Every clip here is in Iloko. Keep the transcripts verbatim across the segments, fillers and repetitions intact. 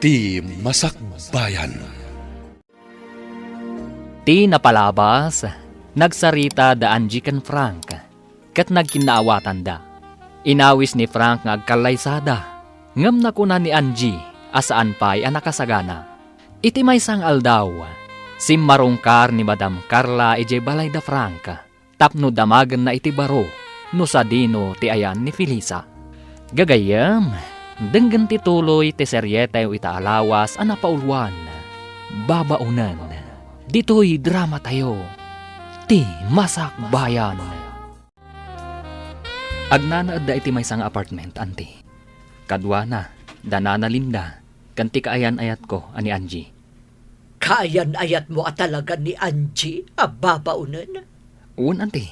Ti Masakbayan. Ti napalabas, nagsarita da Angie ken Frank, ket nagkinnaawatanda. Inawis ni Frank nga agkallaysada, ngem nakuna ni Angie a saan pay a nakasagana. Iti maysa nga aldaw, simmarungkar ni Madam Carla idiay balay da Frank tapno damagenna iti baro no sadino ti ayan ni Felisa. Gagayyem, denggen ti tuloy ti serietayo ita a lawas a napauluan, Babaonen. Ditoy dramatayo, Ti Masakbayan. Agnanaedda iti maysa nga apartment, anti. Kaduana, da Nana Linda, ken ti kaayan-ayatko a ni Angie. Kaayan-ayatmo a talaga ni Angie a babaonen? Wen, anti.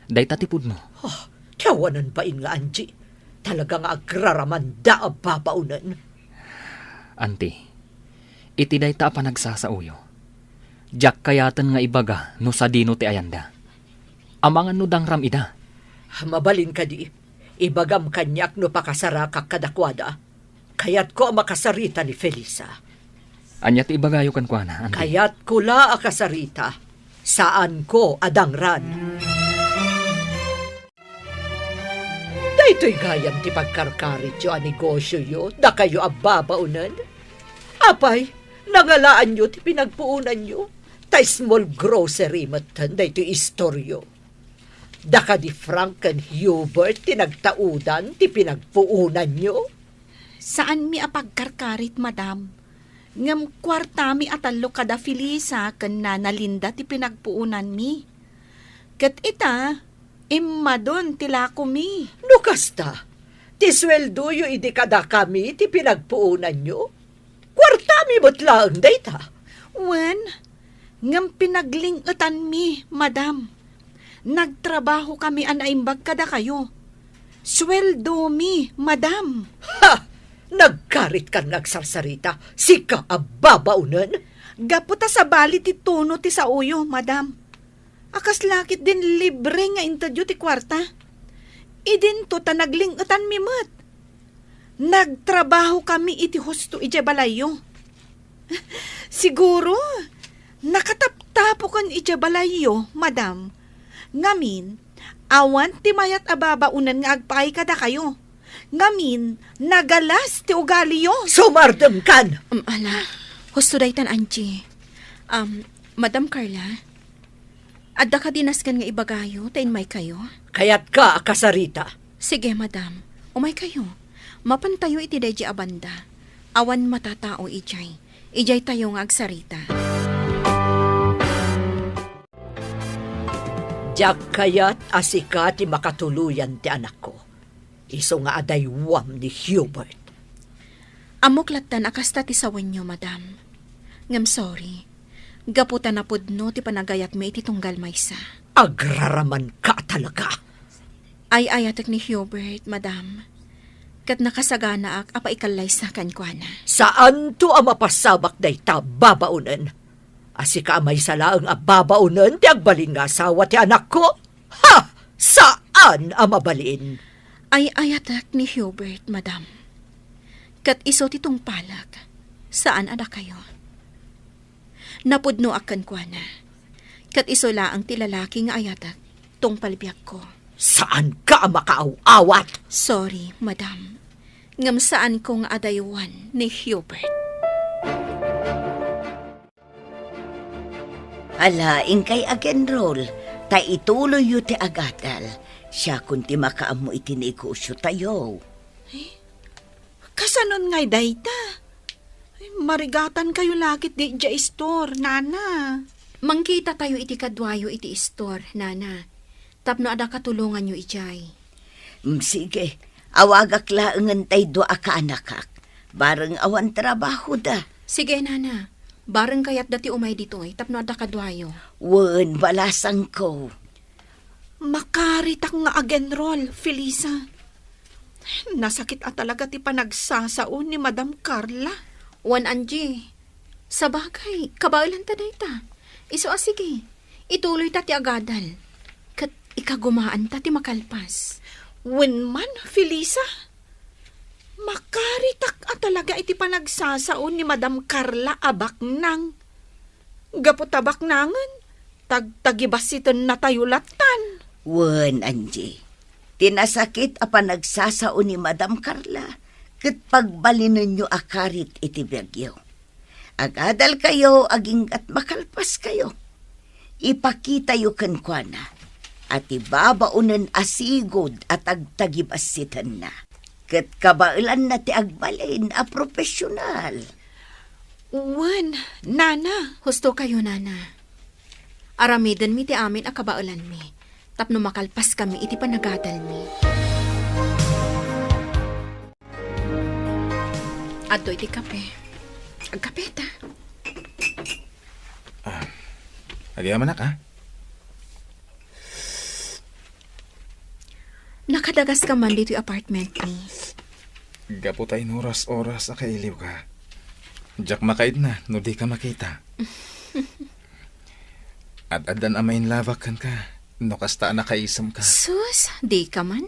Dayta ti pudno. Ah, ti awanan bain nga Angie. Talaga nga agraramanda a babaonen. Anti, iti dayta a panagsasaoyo, diak kayaten nga ibaga no sadino ti ayanda. Amangan no dangram ida. Mabalin kadi, ibagam kaniak no pakasarakak kadakuada. Kayatko a makasarita ni Felisa. Ania ti ibagayo kenkuana, anti? Kayatko la a kasarita. Saanko a dangran. Daytoy gayam ti pagkarkarityo a negosioyo, dakayo a babaonen? Apay, nangalaanyo ti pinagpuonanyo, ta small grocery metten daytoy istoryo. Da kadi Frank ken Hubert ti nagtaudan ti pinagpuonanyo? Saanmi a pagkarkarit, madam. Ngem kuartami a tallo kada Felisa ken Nana Linda ti pinagpuonanmi. Ket ita, immadon ti lakomi. No kasta, ti sueldoyo idi kadakami ti pinagpuonanyo? Kuartami met laeng dayta. Wen, ngem pinagling-etanmi, madam. Nagtrabahokami a naimbag kadakayo. Sueldomi, madam. Ha! Nagkaritkan nga agsarsarita, sika a babaonen? Gapu ta sabali ti tono ti saoyo, madam. A kasla ketdin libre nga intedyo ti kuarta. Idinto ta nagling-etanmi met. Nagtrabahokami iti husto idiay balayyo. Siguro, nakataptapoken idiay balayyo, madam. Ngamin, awan ti mayat a babaonen nga agpaay kadakayo. Ngamin, nagalas ti ugaliyo. Sumardengkan! Um, ala, husto daytan, Angie. Um, Madam Carla, adda kadi nasken nga ibagayo ta immaykayo? Kayatka a kasarita. Sige, madam. Umaykayo. Mapantayo iti daydi a banda. Awan matatao idiay. Idiaytayo nga agsarita. Diak kayat a sika ti makatuloyan ti anakko. Isu nga adaywam ni Hubert. Ammok lattan a kasta ti sawenyo, madam. Ngem sorry. Gapu ta napudno ti panagayatmi iti tunggal maysa. Agraramanka talaga. Ay-ayatek ni Hubert, madam. Ket nakasaganaak a paikallaysa kenkuana. Saanto a mapasamak dayta, babaonen. A sika a maysa laeng a babaonen ti agbalin nga asawa ti anakko? Ha! Saan a mabalin. Ay-ayatek ni Hubert, madam. Ket isu ti tungpalek, saan a dakayo. Napudnoak kenkuana. Ket isu laeng ti lalaki nga ayatek, tungpal biagko. Saanka a makaaw-awat? Sorry, madam. Ngem saanko nga adaywan ni Hubert. Ala, inkay agenrol, ta ituloyyo ti agadal. Siakon ti makaammo iti negosyotayo. Eh, kasanon ngay dayta? Ay, marigatankayo la ketdi idiay istor, nana. Mangkitatayo iti kaduayo iti istor, nana, tapno adda katulonganyo idiay. Mm, sige. Awagak laengen tay dua a kaanakak. Bareng awan trabahoda. Sige, nana. Bareng kayatda ti umay ditoy tapno adda kaduayo. Wen, balasangko. Makaritak nga agenrol, Felisa. Nasakit a talaga ti panagsasao ni Madam Carla. Wen, Angie. Sabagay, kabaelanta dayta. Isu a sige. Ituloyta ti agadal. Ket ikagumaanta ti makalpas. Wen man, Felisa. Makaritak a talaga iti panagsasao ni Madam Carla a baknang. Gapu ta baknangen, tagtagibassitennatayo lattan. Wen, Angie, ti nasakit a panagsasao ni Madam Carla ket pagbalinenyo a karit iti biagyo. Agadalkayo aginggat makalpaskayo. Ipakitayo kenkuana a ti babaonen a sigud a tagtagibassitenna ket kabaelanna ti agbalin a profesional. Wen, Nana. Husto kayo, Nana. Aramidenmi ti amin a kabaelanmi tapno makalpaskami iti panagadalmi. Adtoy ti kape. Agkape ta. Ah, agyamanak, ah. Nakadagas ka man ditoy apartment mi. Gapu ta inuras-oras a kailiw ka. Diak makaidna no di ka makita. Ad-addan a mainlabak kenka no kasta a nakaisem ka. Sus, di ka man?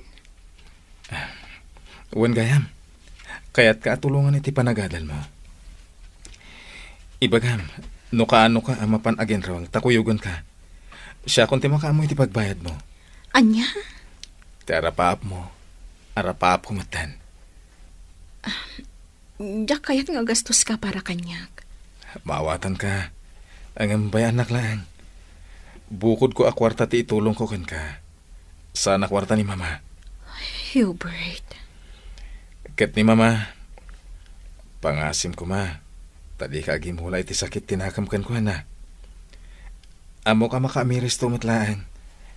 Wen gayam, kayatka a tulongan iti panagadalmo. Ibagam, no kaano ka a mapan aginruang ta kuyogen ka. Siakon ti makaammo iti pagbayadmo. Ania? Ti arapaapmo, arapaapko metten. Diak kayat nga agastos ka para kaniak. Maawatan ka. Ngem bayaannak laeng. Bukodko a kuarta ti itulongko kenka. Saan a kuarta ni Mama. Hubert. Ket ni Mama, pangasim koma, ta dika agimula iti sakit ti nakem kenkuana. Ammok a makaamiristo met laeng,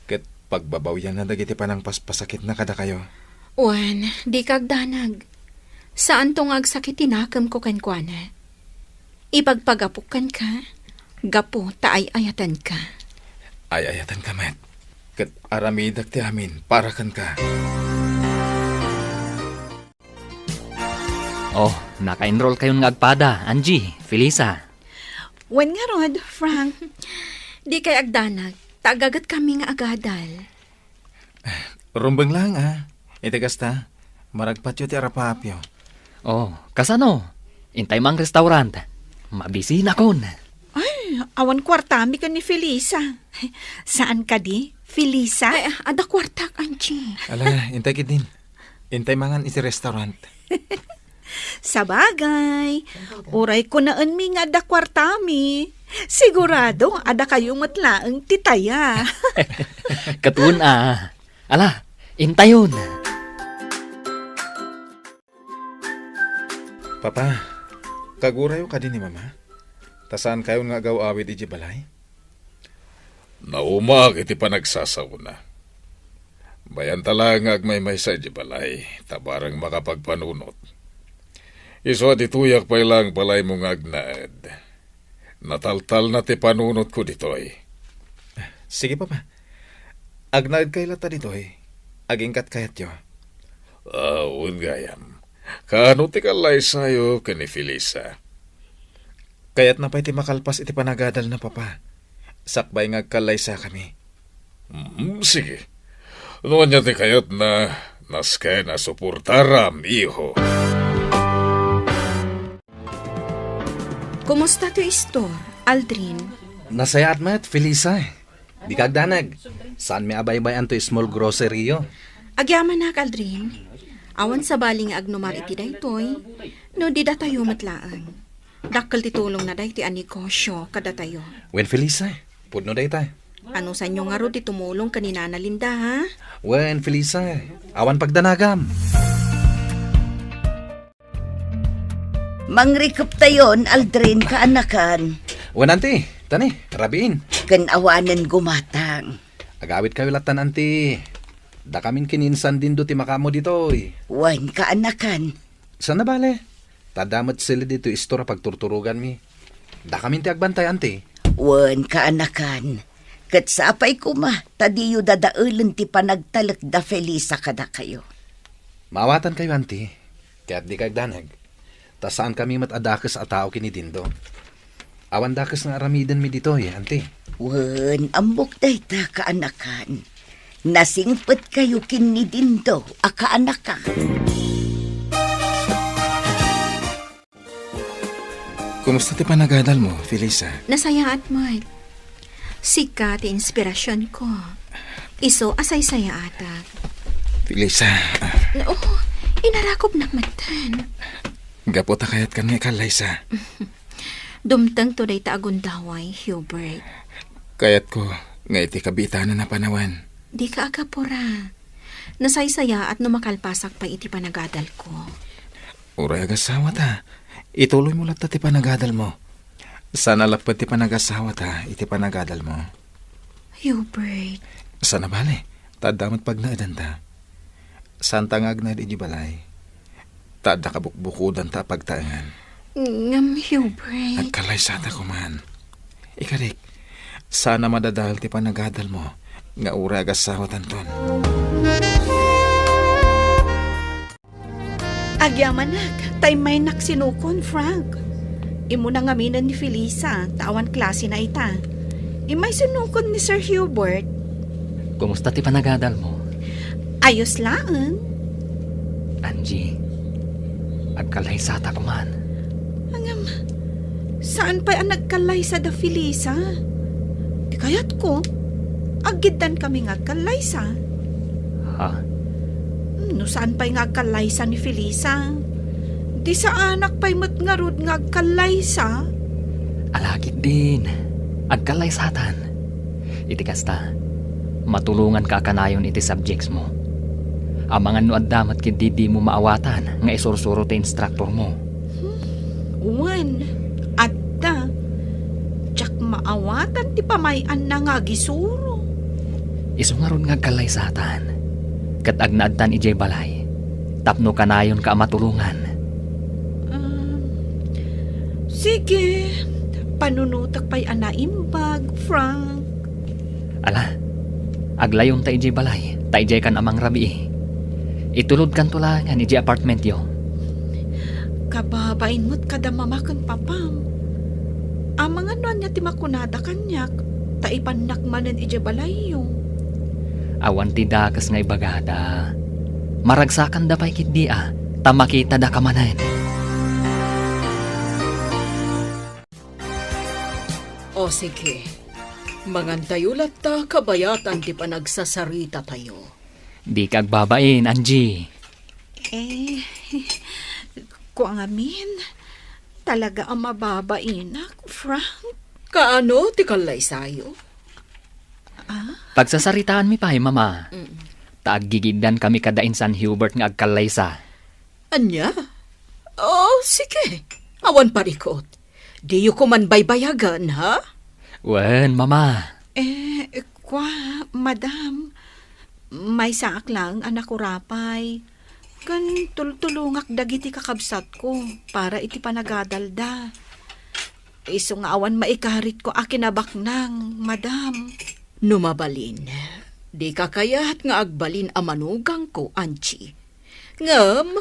ket pagbabawianna dagiti panangpaspasakitna kadakayo. Wen, dika agdanag. Saanto nga agsakit ti nakemko kenkuana. Ipagpagapok kenka, gapu ta ay-ayatenka. Ay-ayatenka met, ket aramidek ti amin para kenka. Oh, naka-enroll kayon nga agpada, Angie, Felisa. Wen ngarud, Frank. Dikay agdanag, ta agaget kami nga agadal. Rumbeng laeng, a. Iti kasta, maragpatyo ti arapaapyo. Oh, kasano? Intay mang restaurant. Mabisinakon. Ay, awan kuartami ken ni Felisa. Saan kadi, Felisa? Ay, adda kuartak, Angie. Ala, intay ketdin. Intay mangan iti restaurant. Sabagay, uray kunaenmi nga adda kuartami. Sigurado, adda kayo met laeng ti taya. Ket wen a. Ala, intayon. Papa, kagurayo kadi ni Mama? Ta saan kayon nga agaw-awid idiay balay? Naumaak iti panagsasaona. Bayanta laeng nga agmaymaysa idiay balay, ta bareng makapagpanunot. Isu a ditoyak pay laeng balaymo nga agnaed. Nataltalna ti panunotko ditoy. Sige, Papa. Agnaedkay latta ditoy. Aginggat kayatyo. Ah, wen gayam. Kaano ti kallaysayo ken ni Felisa? Kayatna pay ti makalpas iti panagadalna, Papa. Sakbay nga agkallaysakami. Mm, sige. No ania ti kayatna, nasken a suportaram, iho. Kumusta ti istor, Aldrin? Nasayaat met, Felisa. Dika agdanag. Saanmi a baybay-an toy small grocery-yo. Agyamanak, Aldrin. Awan sabali nga agnumar iti daytoy, no di datayo met laeng. Dakkel ti tulongna daytoy a negosio kadatayo. Wen, Felisa, pudno dayta. Anusanyo ngarud ti tumulong ken ni Nana Linda, ha? Wen, Felisa, awan pagdanagam. Mangrikeptayon, Aldrin, kaanakan. Wen, anti, tani, rabiin. Ken awanen gumatang. Agawidkayo lattan, anti. Dakamin ken ni Insan Dindo ti makaammo ditoy. Wen, kaanakan. Saan a bale? Ta adda met sili ditoy istor a pagturturoganmi. Dakamin ti agbantay, anti. Wen, kaanakan. Ket sapay koma ta diyo dadaelen ti panagtalek da Felisa kadakayo. Maawatankayo, anti. Ket dika agdanag. Ta saankami met a dakes a tao ken ni Dindo. Awan dakes nga aramidenmi ditoy, anti. Wen, ammok dayta, kaanakan. Nasingpetkayo ken ni Dindo a kaanakan. Kumusta ti panagadal mo, Felisa? Nasayaat met. Sika ti inspirasion ko. Isu a saysayaatak. Felisa. Oo, inarakobnak metten. Gapu ta kayatkan nga ikallaysa. Dumtengto dayta a gundaway, Hubert. Kayatko nga iti kabiitanan a panawen. Dika agapura. Nasaysayaat no makalpasak pay iti panagadalko. Uray agasawata, ituloymo latta ti panagadalmo. Saan a lapped ti panagasawata iti panagadalmo. Hubert. Saan a bale, ta adda met pagnaedanta. Saanta nga agnaed idiay balay. Ta adda kabukbukodanta a pagtaengan. Ngem, Hubert. Agkallaysata koman. Ikarik, saan a madadael ti panagadalmo nga uray agasawatanton. Agyamanak, ta immaynak sinukon, Frank. Immuna ngaminen ni Felisa, ta awan klasena ita. Immay sinukon ni Sir Hubert. Kumusta ti panagadalmo? Ayos laeng. Angie, agkallaysata koman. Ngem, saan pay a nagkallaysa da Felisa? Ti kayatko, aggiddan kami nga agkallaysa. Ha? No saan pay nga agkallaysa ni Felisa, di saanak pay met ngarud nga agkallaysa? Ala ketdin, agkallaysatan. Iti kasta, matulonganka a kanayon iti subjects mo. Amangan no adda met ketdi dimo maawatan nga isursuro ti instructor mo. Hmm, wen, adda. Diak maawatan ti pamay-anna nga agisuro. Isu ngarud nga agkallaysatan, ket agnaedtan idiay balay, tapno kanayonka a matulongan. Um, sige, panunotek pay a naimbag, Frank. Ala, aglayonta idiay balay, ta idiaykan a mangrabii. Itulodkanto laengen idiay apartmentyo. Kababain met kada mama ken papam. Amangan no ania ti makunada kaniak, ta ipannak manen idiay balayyo. Awan ti dakes nga ibagada. Maragsakanda pay ketdi a, ta makitadaka manen. O sige, mangantayo latta kabayatan ti panagsasaritatayo. Dika agbabain, Angie. Eh, kua ngamin, talaga a mababainak, Frank. Kaano ti kallaysayo? Ah? Pagsasaritaanmi pay, Mama. Mm. Ta aggigiddan kami kada insan Hubert nga agkallaysa. Ania? Oh, sige. Awan parikot. Diyo koman baybayagan, ha? Wen, Mama. Eh, kua, Madam, maysaak laeng a nakurapay. Ken tultulongak dagiti kakabsatko para iti panagadalda. Isu nga awan maikaritko a kinabaknang, Madam. No mabalin, dika kayat nga agbalin a manugangko, Angie. Ngem,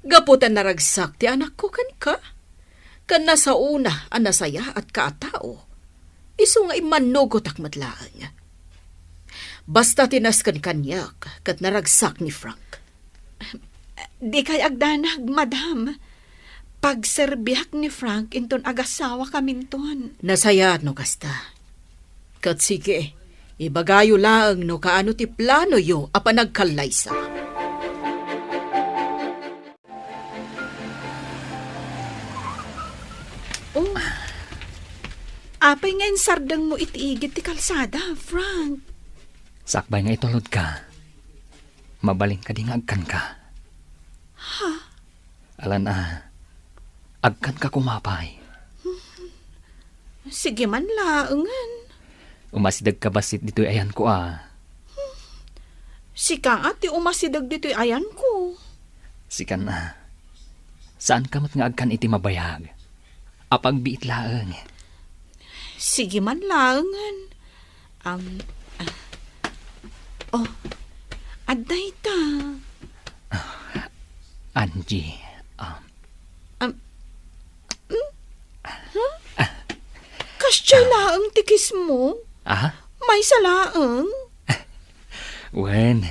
gapu ta naragsak ti anakko kenka, ken nasaona a nasayaatka a tao, isu nga immannugotak met laeng. Basta ti nasken kaniak ket naragsak ni Frank. Dikay agdanag, Madam. Pagserbiak ni Frank inton agasawakaminton. Nasayaat no kasta. Ket sige, ibagayo laeng no kaano ti planoyo a panagkallaysa. Oh, apay nga insardengmo iti igid ti kalsada, Frank? Sakbay nga itulodka, mabalin kadi nga agkanka? Ha? Alan a, agkanka koma pay. Sige man laengen. Umasidegka bassit ditoy ayanko a. Sika a ti umasideg ditoy ayanko. Sikan a. Saanka met nga agkan iti mabayag. Apagbiit laeng. Sige man laengen. Am, ah. Oh, adda ita. Angie, um, Am, hmm? Huh? Kasdiay laeng ti kissmo? Ah? Maysa laeng? Wen,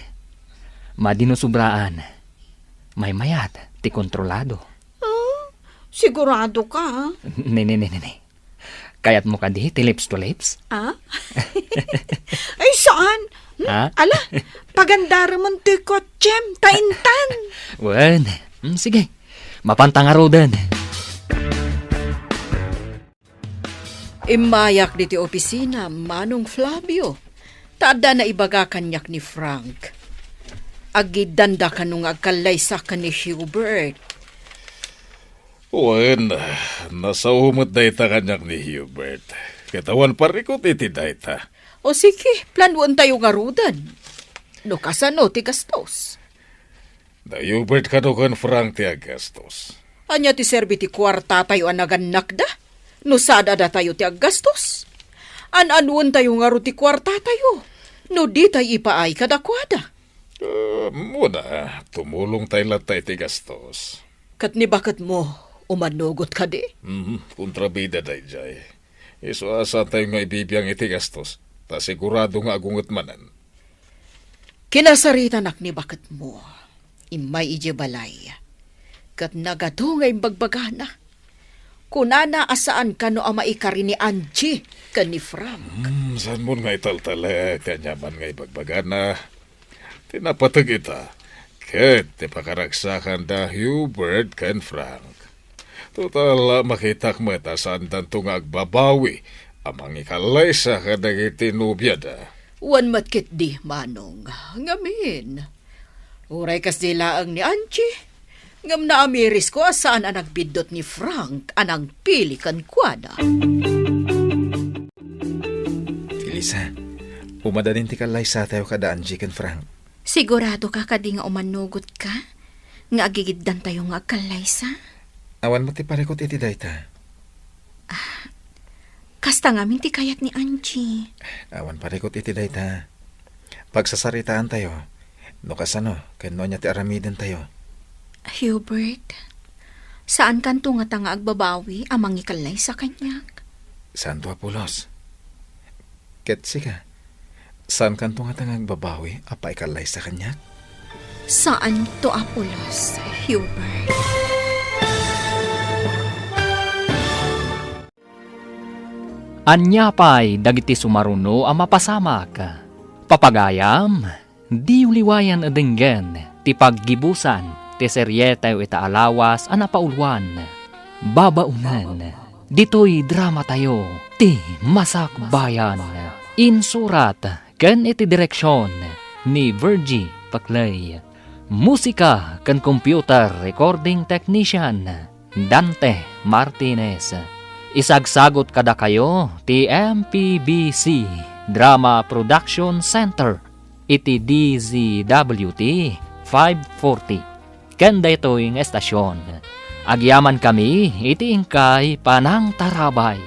madi no sobraan. Maymayat ti kontrolado. Ah, Sigurado ka? Ne, ne, ne, ne, ne. Kayatmo kadi ti lips to lips? Ah? Ay, saan? Hmm? Ah? Ala, pagandaremon toy kotsem, ta intan. Wen, hmm, sige. Mapanta ngaruden. Immayak ditoy opisina, Manong Flavio. Ta adda naibaga kaniak ni Frank. Agiddanda kano nga agkallaysa ken ni Hubert. Wen, nasao met dayta kaniak ni Hubert. Ket awan parikut iti dayta. O sige, planuentayo ngaruden. No kasano ti gastos? Da Hubert kano ken Frank ti aggastos. Ania ti serbi ti kuartatayo a nagannakda? No sada datayo ti aggastos? An-anuentayo ngarud ti kuartatayo? No ditay ipaay kadakuada? Ah, muna, tumulongtay latta iti gastos. Ket ni baketmo, umanugot kadi? Mhm, kontrabida daydiay. Isu a saantayo nga ibibiang iti gastos, ta sigurado nga agunget manen. Kinasaritanak ni baketmo. Immay idiay balay. Ket nagadu nga imbagbagana. Kunana a saan kano a maikari ni Angie ken ni Frank. Hmm, saanmon nga italtalek ti aniaman nga ibagbagana? Ti napateg ita, ket ti pakaragsakan da Hubert ken Frank. Total, makitak met a saandanto nga agbabawi a mangikallaysa kadagiti nobiada. Wen met ketdi, Manong. Ngamin, uray kasdi laeng ni Angie, ngem naamirisko a saan a nagbiddut ni Frank a nangpili kenkuana. Felisa, umadalin ti kallaysatayo kada Angie ken Frank. Sigurado ka kadi nga umanugot ka nga agigiddantayo nga agkallaysa? Awan met ti parikut iti dayta. Ah, kasta ngamin ti kayat ni Angie. Awan parikut iti dayta. Pagsasaritaantayo no kasano ken no ania ti aramidentayo. Hubert, saankanto ngata nga agbabawi a mangikallaysa kaniak? Saanto a pulos. Ket sika, saankanto ngata nga agbabawi a paikallaysa kaniak? Saanto a pulos, Hubert. Ania pay dagiti sumaruno a mapasamak? Papagayam, diyo liwayan a denggen ti paggibusan ti serietayo ita a lawas a napauluan. Babaonen ditoy dramatayo, ti Masakbayan. Insurat ken iti direksion ni Virgie Paclay. Musika ken computer recording technician, Dante Martinez. Isagsagut kadakayo ti M P B C Drama Production Center iti D Z W T five forty. Ken daytoy nga estasion, agyamankami iti inkay panangtarabay.